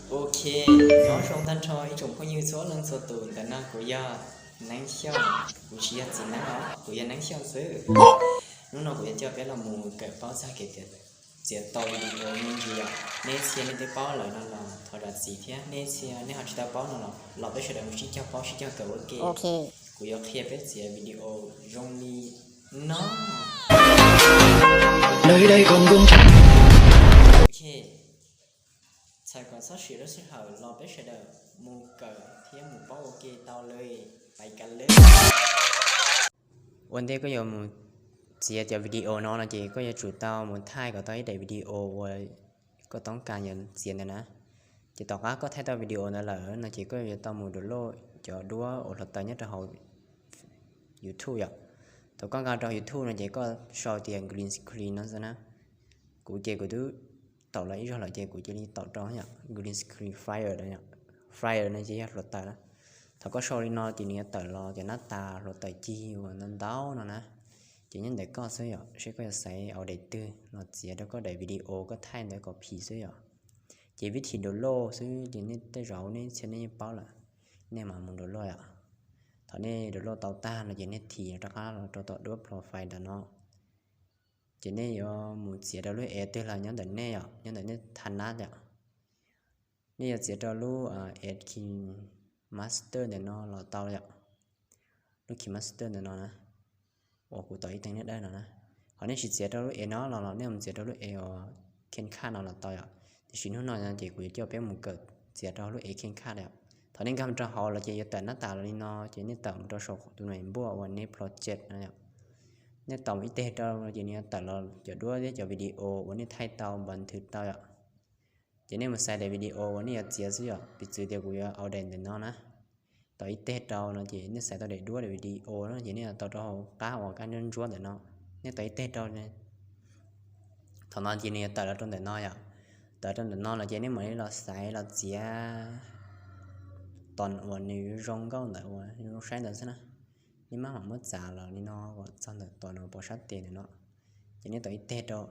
Ok, nyob zoo tag nrho ib tsoom phooj ywg txhua leej txhua tus, ntawm no kuv yog Neeb Xyooj, kuv tsis yog txiv neeb os, kuv yog Neeb Xyooj xwb. Hnub no kuv yuav coj peb los mus kawm paub txog kev txiav tau video me ntsis yom. Nej txhia nej twb paub lawm no los thov zam txim thiab, nej txhia nej ho tsis tau paub no los los peb sawv daws mus sib cog paub sib cog kawm ua ke. Kuv yuav qhia peb txiav video zoo li no. Ok, txhawm kom txhob siv lub sij hawm los peb sawv daws mus kawm thiab mus paub ua ke tau li. Pais kawm li. Ua ntej koj yuav mus txiav cov video no no ces koj yuav tsum tau mus thaij kom tau ib daim video uas koj toob kas yuav txiav ntawd na. Ces tom qab koj thaij tau video ntawd lawm no ces koj yuav tau mus download cov duab uas hluav taws nyob rau hauv YouTube yom. Thaum koj nkag rau YouTube no ces koj sau tias green screen no xwb na. Kuv ces kuv twb taum los ib zaug lawm ces kuv cia li taum rau yom, green screen free no, free no ces yog hluav taws na. Thaum koj sau li no ces nws yuav tawm los cov nab tas hluav taws cig uas ntau ntau no na. Ces nyob ntawm koj xwb yom, seb koj yuav xaiv au daim twg los txiav rau koj daim video koj thaij ntawd kom phim xwb yom. Ces vib thim download xwb ces nej tej zaum nej txhia nej yeej paub lawm, nej mam mus download yom. Thaum nej download tau tag no ces nej thim rov qab los rau tom duab profile ntawm no. Ces nej yuav mus txiav rau lub es twg los nyob ntawm nej yom, nyob ntawm nej tha nab yom. Nej yuav txiav rau lub es KineMaster ntawm no los tau yom. Lub KineMaster ntawm no na, uas kuv tau ib teev nej dawb no na. Ho nej tsis txiav rau lub es no los los nej mus txiav rau lub es uas CapCut no los tau yom. Tiam sis hnub no ces kuv yuav coj peb mus kawm txiav rau lub es CapCut yom. Thaum nej nkag mus rau hauv los ces yuav tawm nab tas los li no ces nej tawm mus rau saum tus npais npuaj uas nej project no yom. Nej tau ib teg rau no ces nws yuav tawm los cov duab thiab cov video uas nej thaij tau npas nthwv tau yom. Ces nej mus xaiv daim video uas nej yuav txiav xwb yom, piv txwv tias kuv yuav au daim ntawm no na. Tau ib teg rau no ces nej xaiv tau daim duab daim video no ces nej yuav tau rau hauv qab uas kab ntsuab ntsuab ntawm no. Nej tau ib teg rau, thaum no ces nws yuav tawm los rau ntawm no yom. Tawm rau ntawm no los ces nej mam li los xaiv los txiav tos uas nws zoo nkauj ntawd uas zoo saib ntawd xwb na. Nej maj mam muab txav los li no kom txog ntawm tos nws pom sab tes ntawm no. Ces nej tau ib teg rau,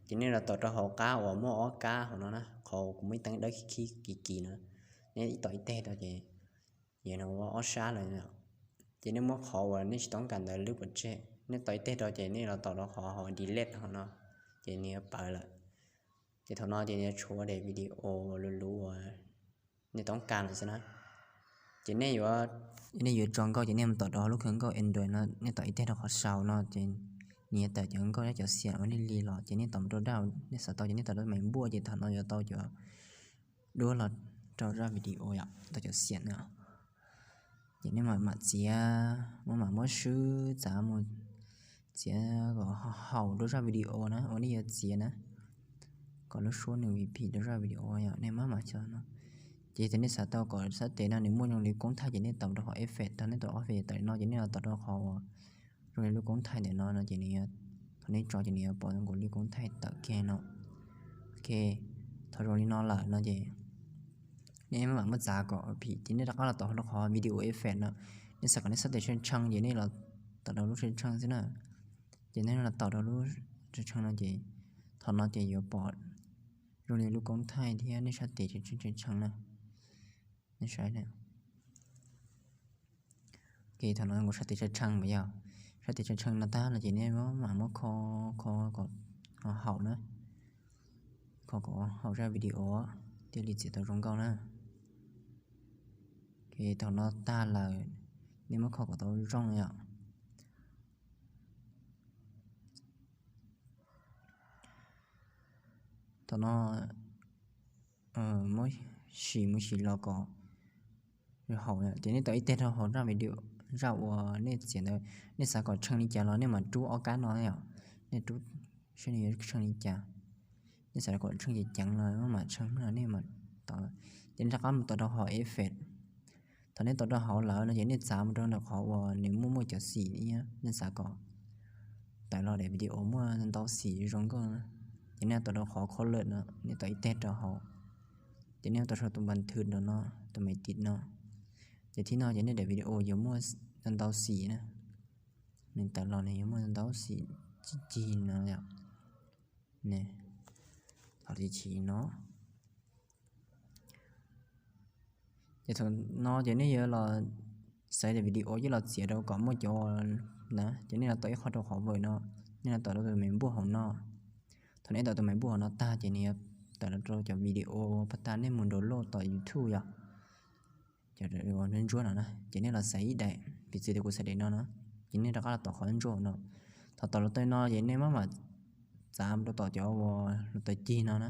ces nej los tom rau hauv qab uas muaj ob kab hauv no na, qhov kuv muaj ib teev dawb khib kis kis no. Nej tom ib teg rau ces yog no ua ob sab lawm. Ces nej muab qhov uas nej tsis toob kas ntawd lub pov tseg, nej tom ib teg rau ces nej los tom rau qhov hauv delete hauv no, ces nws yuav pawv lawm. Ces thaum no ces nws yuav tshuav daim video luv luv uas nej toob kas lawm xwb na. Ces nej yuav, nej yuav tso nkauj ces nej mus tom rau lub khw nkauj Android no, nej tom ib teg rau qhov saud no ces nws yuav tawm cov nkauj thiab cov xiam uas nej li los ces nej tom rau daj, nej xav tau ces nej tom rau npais npuaj ces thaum no yuav tau cov duab los rau zaj video yom, tau cov xiam na. Ces nej mam mam txiav, muab mam muab swb txav mus txiav kom haum rau zaj video na uas nej yuav txiav na, kom lub suab nws vim phim rau zaj video yom, nej maj mam xyaw no. Ces yog tias nej xav tau kom sab tes no nws muaj zoo li koob thaij ces nej tom rau qhov effect, thaum nej tom effect tawm li no ces nej los tom rau qhov uas zoo li lub koob thaij ntawm no no ces nws, thaum nej tso ces nws yuav pom zoo nkaus li koob thaij tawm kiag no. Ok, thaum zoo li no lawm no ces nej maj mam muab txav kom phim ces nej rov qab los tom rau qhov video effect no. Nej xav kom nej sab tes tshee tshee ces nej los tom rau lub tshee tshee xwb na. Ces nej los tom rau lub tshee tshee no ces thaum no ces yuav pom zoo li lub koob thaij thiab nej sab tes tshee tshee na. Nej saib, ok, thaum no kuv sab tes tshee tshee mas yog sab tes tshee tshee no tag no ces nej mam muab kho, kho kom haum na, kho kom haum zaj video thiaj li txiav tau zoo nkauj na. Ok, thaum no tag lawm, nej muab kho kom tau zoo yom. Thaum no muab sim mus sim los kom haum, ces nej tom ib teg rau hauv zaj video, zaj uas nej txiav ntawd, nej xav kom tshee li cas los nej mam rub ob kab no yom, nej rub saib nws yuav tshee li cas. Nej xav kom tshee ceev ceev los maj mam tshee no nej mam tom, ces nej rov qab mus tom rau hauv effect. Thaum nej tom rau hauv lawm no ces nej txav mus rau ntawm qhov uas nws muaj muaj cov xim, nej xav kom tawm los daim video muaj ntau xim zoo nkauj, ces nej tom rau qhov color no, nej tom ib teg rau hauv, ces nej tom sau tus npas thwv rau no, tus me tiv no, ces thib no ces nej daim video yuav muaj ntau xim na, nws tawm los nws yuav muaj ntau xim cig cig no yom. Thaum li chim no, Ces thaum no ces nej yuav los xaiv daim video coj los txiav rau kom muaj cov na, ces nej los tau ib qho rau qhov vawm no, nej los tau rau tus me npuj hauv no. Thaum nej tau tus me npuj hauv no tag ces nws yuav tawm los rau cov video pab tag nej mus download tom YouTube yom. Cov ntsuab ntsuab no na, ces nej los xaiv ib daim, piv txwv tias kuv xaiv daim no na, ces nej rov qab los tom qhov ntsuab hauv no. Thaum tom los tau no ces nej maj mam txav rau tom cov uas hluav taws cig no na,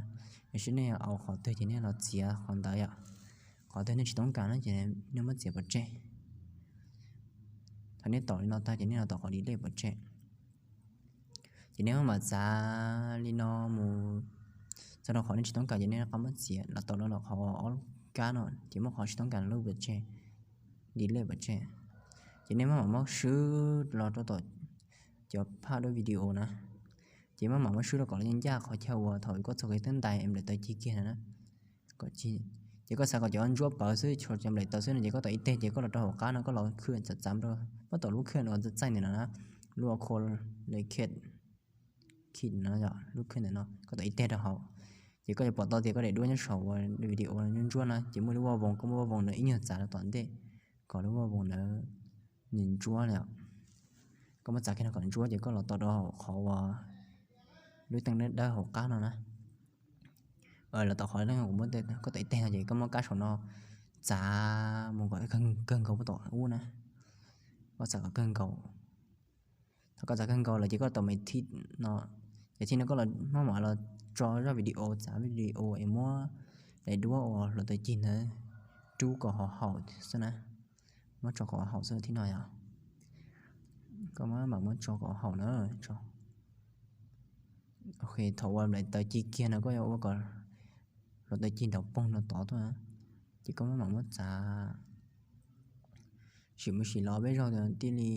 yog nej yuav qhov twg ces nej los txiav qhov ntawd yom. Qhov twg nej tsis toob kas na ces nej muab txiav pov tseg. Thaum nej tom li no tag ces nej los tom qhov delete pov tseg. Ces nej maj mam txav li no mus txog rau qhov nej tsis toob kas ces nej rov qab muab txiav los tom qhov ob lub kab no, ces muab qhov tsis toob kas lub pov tseg, delete pov tseg. Ces nej maj mam muab swb los rau tom cov phaj duab video na, ces maj mam muab swb rau kom lawv ncaj qhov chaw uas thaum koj txhos kev twb ntais es nplaim taws cig kiag na. Ces koj xav kom cov ntsuab pawv xwb, tshuav cov nplaim taws xwb no ces koj tom ib teg ces koj los rau hauv qab no koj los khwj txav txav rau, koj tom lub khwj no txaij ntawm no na, lub uas kho le khe kid no, lub khwj ntawm no koj tom ib teg rau hauv. Ces koj yuav pom tau tias koj daim duab nyob saum uas video ntsuab ntsuab na, ces muaj lub vaj voos, koj muab vaj voos ntawd ib nyuag txav rau tom ntej kom lub vaj voos ntawd nws ntsuab li. Koj muab txav kiag no kom ntsuab ces koj los tom rau hauv qhov uas lub teej dawb dawb hauv qab no na. Los tom qhov kuv muab, koj tom ib teg no ces koj muab kab saum no txav mus kom kawg nkaus puag tom ub na. Koj txav kom kawg nkaus. Thaum koj txav kawg nkaus lawm ces koj tom me thib no, ces thib no koj los maj mam los tso zaj video, txav video es muab daim duab uas hluav taws cig ntawd rub kom haum haum xwb na. Muab tso kom haum xwb thib no yom. Koj maj mam muab tso kom haum na. Ok, thaum uas nplaim taws cig kiag no koj yuav ua kom hluav taws cig nrov poog no tod tuaj, ces koj maj mam muab txav. Sim mus sim los peb zaug thiaj li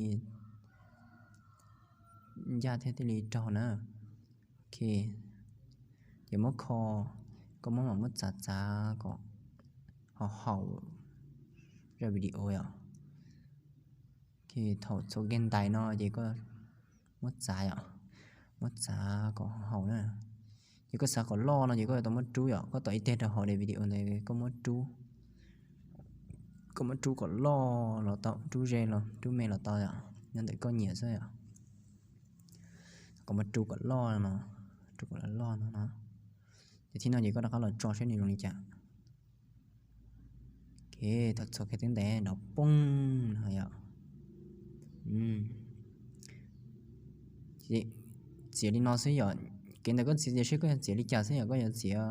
ncaj thiab thiaj li raug na. Ok, ces muab kho, koj maj mam muab txav txav kom haum haum zaj video yom. Thaum txhua kiag ntais no ces koj muab txav yom, muab txav kom haum na. Ces koj xav kom loj no ces koj yuav tau muab rub yom, koj tom ib teg rau hauv daim video ntawd koj muab rub, koj muab rub kom loj los tau, rub ze los rub me los tau yom, nyob ntawm koj nyiam xwb yom. Koj muab rub kom loj no, rub kom loj loj no no. Ces thib no ces koj rov qab los tso saib nws zoo li cas. Ok, thaum txhua kiag twb ntais nrov poog no yom. Txiav li no xwb yom, kev ntawm koj txiav tias seb koj yuav txiav li cas xwb yom, koj yuav txiav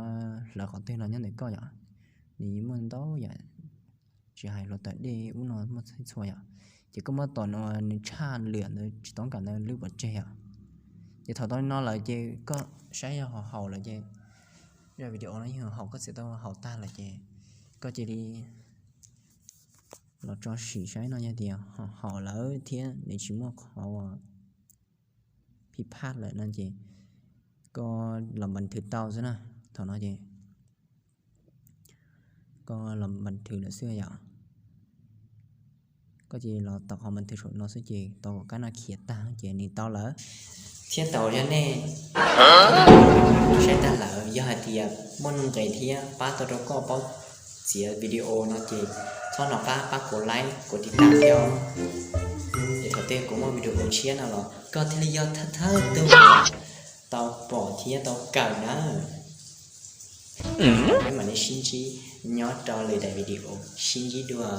hlawv qhov twg los nyob ntawm koj yom. Nws muaj ntau yam, tsis hais hluav taws dej ub no muaj txhua yom. Ces koj muab tom no nws tshaj lwm ntawd tsis toob kas ntawd lub pov tseg yom. Ces thaum tau li no lawm ces koj saib yog haum haum lawm ces, zaj video no yeej haum, koj txiav tau haum tag lawm ces koj cia li los tso sim saib no yog tias haum lawm thiab nws tsis muaj qhov uas phij phaj lawm no ces koj los npas thwv tau xwb na. Thaum no ces koj los npas thwv lawm xwb yom. Koj cia li los tom qhov npas thwv saum no xwb ces tau kom kab no khiav tag ces nws tau lawm. Thiab tau yog nej saib tag lawm, yog hais tias muaj nuj nqis thiab pab tau rau koj paub txiav video no ces txhob hnov qab pab kuv like, kuv tiv tam thiab os. Ces thaum twg kuv muaj video tshiab no los koj thiaj li yog thawj thawj tug tau pom thiab tau kawm na. Peb mam li sib ntsib nyob rau lwm daim video, sib ntsib dua.